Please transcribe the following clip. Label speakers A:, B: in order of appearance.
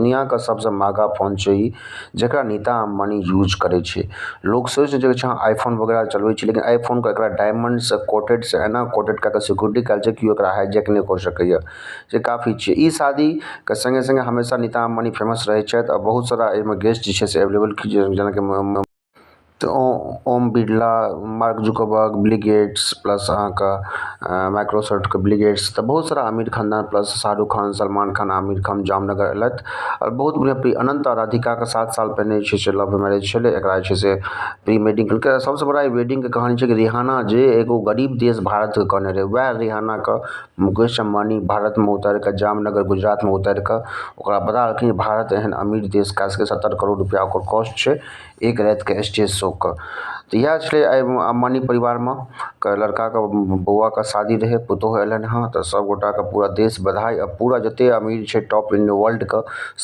A: दुनिया के सबसे महंगा फोन छै इ जेकरा नीता अंबानी यूज करे छै। लोग सोच रहे छै आईफोन वगैरा चलवे छै लेकिन आईफोन के एकरा डायमंड से कोटेड से एना कोटेड के के सिक्योरिटी कैल छै की ओकरा हाईजैक ने क सके ये जे काफी छै। इ शादी के संगे-संगे हमेशा नीता अंबानी फेमस रहे छै और बहुत सारा एमे गेस्ट जे छै से अवेलेबल जना की Om Birla, Mark Zuckerberg, Bill Gates plus अहां के माइक्रोसॉफ्ट के बिल गेट्स त बहुत सारा अमीर खानदान प्लस शाहरुख खान, सलमान खान, आमिर खान जामनगर ऐलथ और बहुत बढ़िया अनंत और राधिका के 7 साल पहले जे छै से लव मैरिज छले एकरा जे छै से प्री वेडिंग केलके सबसे बड़ा इ वेडिंग के कहानी छै की रिहाना जे एगो गरीब देश भारत के कहने रहे वह रिहाना के मुकेश अंबानी भारत में उतार के जामनगर गुजरात में उतार के ओकरा बता देलखिन भारत एहन अमीर देश के 70 करोड़ रुपया ओकर कॉस्ट छै एक रात के स्टेज शो के। त इहे छले आय अंबानी परिवार में के लड़का के बउवा के शादी रहे पुतोह एलन हन त सब गोटा के पूरा देश बधाई अ पूरा जते अमीर छै टॉप इन वर्ल्ड के सब।